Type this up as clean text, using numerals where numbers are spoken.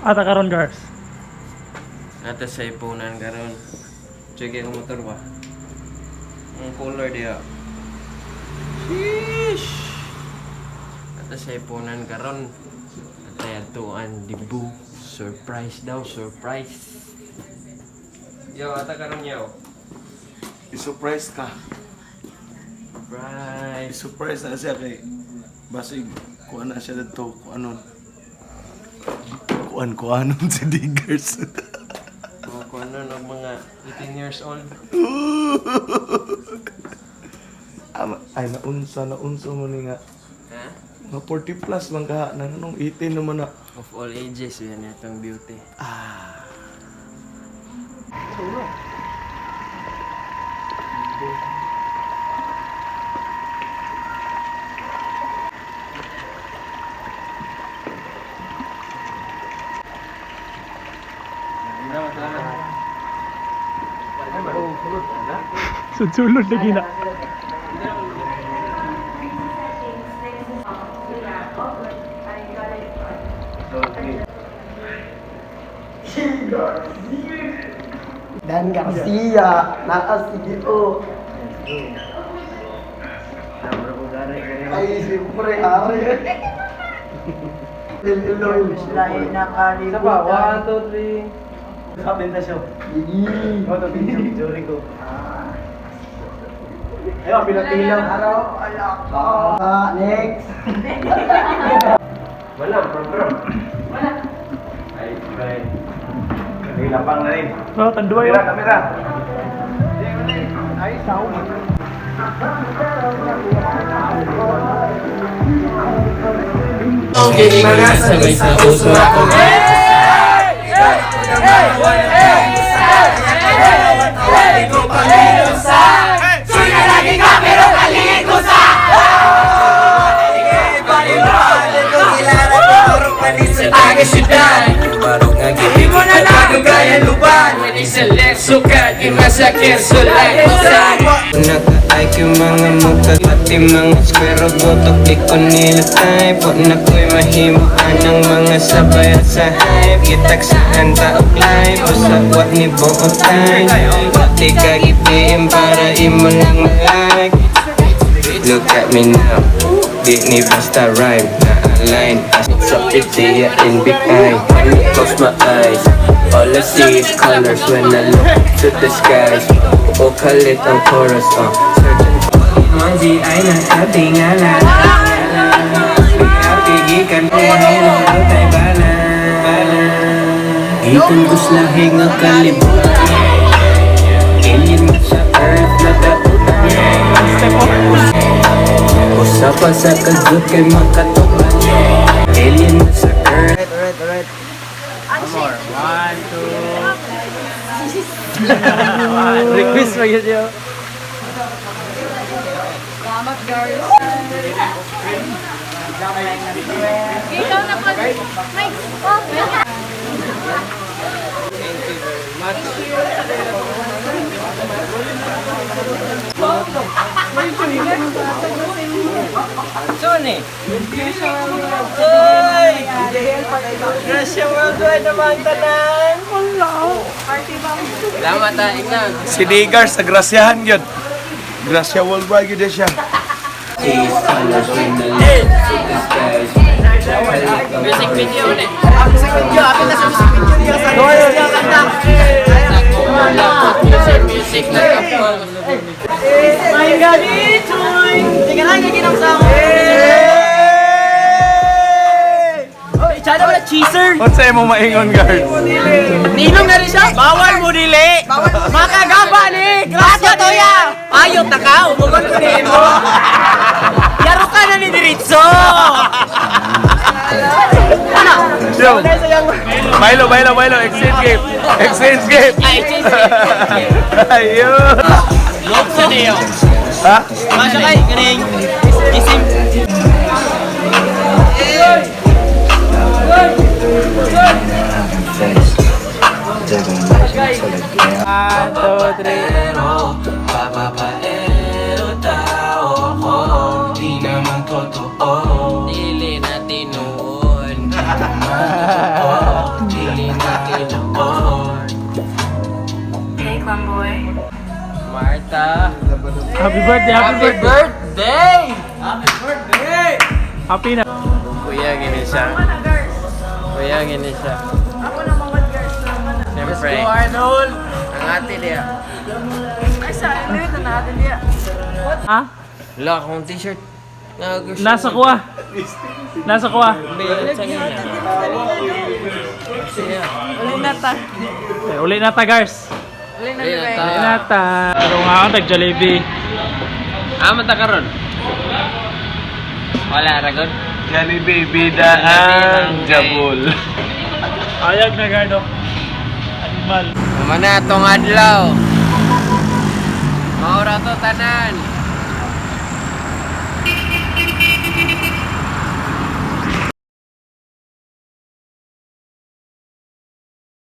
Ata karon, guys. Nata sa ipunan karon. Sige ang motor ba? Ang color diya. Sheesh. Nata sa ipunan karon. At atuan dibu. Surprise daw, surprise. Yo, ata karon yo. I-surprise ka. Surprise. I-surprise na siya kay basig kuan na siya dito, kuanon. Kuan kuanon si Diggers. Mga kung ano ng mga 18 years old. Ama, ay naunsa naunsa mo ni nga. Ha? Mga 40 plus lang ka na nung 18 naman na. Of all ages, yan itong beauty. Sudsulod lagi na. Dan Garcia, naka CDO. Ay, siyempre, ari. Liloy. Lain na kalibutan. One, two, three. Araw, alak ko. Ah, next. Wala, program. Wala. Ay, bye. Lapang na rin. Oh, tanduay oh. Kamera. Mga sabay sa uso ako. Naka-IQ mga mukha pati mga square botok. Di ko nila type. Huwag na ko'y mahimuan ng mga sabay at sa hype. Gitagsaan taok life o sa wat ni buo time. Pati ka gipiin para imo lang malike. Look at me now. Di ni basta rhyme na-align. Sa pitiya in big eye. When I close my eyes, all I see is colors when I look to the skies. O kalit ang chorus, searching for Mga ay nakatingala. Pigikan tayo bala. Gikan ko sa lahing nga kalibutan. Alien mo sa earth na dautan. Usa pa sa kagut kay makatukan. Alien mo sa earth. Request mo yun yo. Ikaw na po. Mike, oh. Sone! Oy! Gracia worldwide naman tanan! Salamat ta, Ignan. Si Diggers sa grasyahan gyud. Grasya worldwide gyud siya. Music video ulit. Music video, apil na sa music video niya sa Music, music na kapal. My God, Choy! Tingnan lang, ginang sa ako. Tsada wala cheeser! Unsa imong maingon, guys? Ninong na rin siya! Bawal mo dili! Makagaba ni! Grasya to ya! Ayot na ka! Umugon ko ni mo! Yaro ka na ni Diritso! Yo. Milo, Milo, Milo, exchange game. Exchange game. Ay, exchange game. Ayun. Lokso niyo! Ha? Masya kay, kaning isim. Pero, papapaero tao ko. Di naman totoo. Dili na tinuod. Di naman totoo. Ta. Happy birthday, happy Happy birthday. birthday! Happy birthday! Happy na. Kuya, gini siya. Kuya, gini siya. Ako na mga girls. Siyempre. Let's go, Arnold! Ang ate niya. Ay, sa ano na natin niya. Ha? Wala akong t-shirt. Nakagusto. Nasa kuha. Nasa kuha. Uli na ta. Eh, uli na ta, Gars. Uli na Uli na ta. Uli na ta. Pero nga ako, nag-Jollibee. Ah, mata karon. Wala, Ragon. Jollibee, bida ang jabol. Ayag na, Gardo. Animal. Tama na, itong adlaw. Maura to, tanan.